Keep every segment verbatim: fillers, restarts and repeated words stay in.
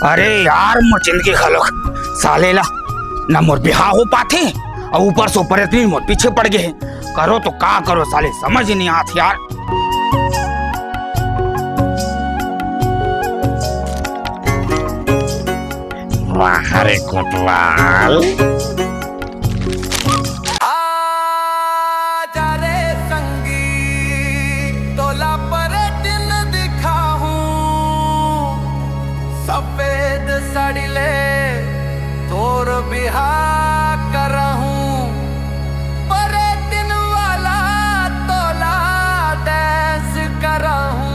अरे यार, मोर जिंदगी घलोक साले ला न मोर बिहाव हो पाथे, अउ ऊपर से परेतिन मोर पीछे पड़ गे हे। करो तो का करो साले, समझ ही नहीं आत यार। वाह रे कोतवाल। आजा रे संगी, तोला परेतिन दिखाहूं, सफेद साड़ी ले तोर बिहा करहूं, परेतिन वाला तोला dance करहूं।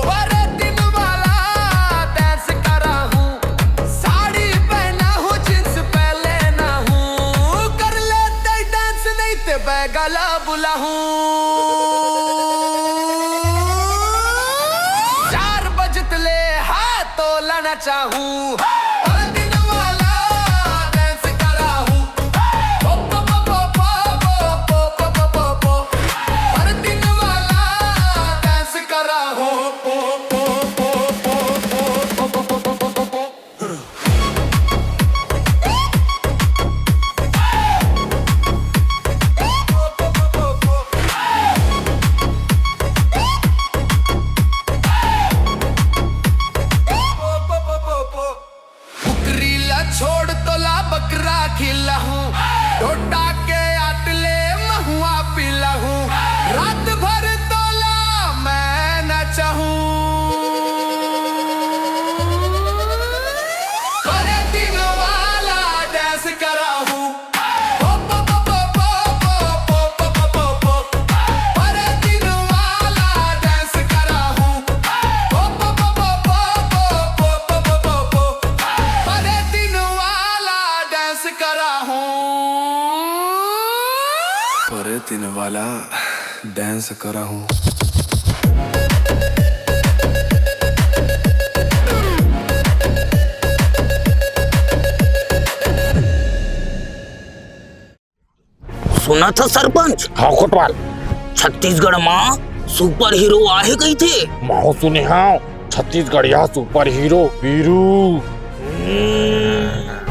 परेतिन वाला dance कराहूं, साड़ी पहनाहूं, jeans पहनाहूं, कर लेते dance नहीं ते बैगा ला बुलाहूं। चार बजत ले हाथ तोला नचाहूं। परेतिन वाला dance कराहूं। परेतिन वाला dance कराहूं। कुकरी ला छोड़ तोला बकरा खिलाहूं, डोडा के आटले महुआ पिलाहूं, रात भर तोला मैं नचाहूं। परेतिन वाला dance कराहूं। परेतिन वाला dance कराहूं। परेतिन वाला dance कराहूं। परेतिन वाला dance कराहूं। सुनत ह सरपंच? हाँ कोटवाल। छत्तीसगढ़ म super hero आहे कहिथे। महूं सुने हंव, छत्तीसगढ़िया super hero वीरू। हम्म।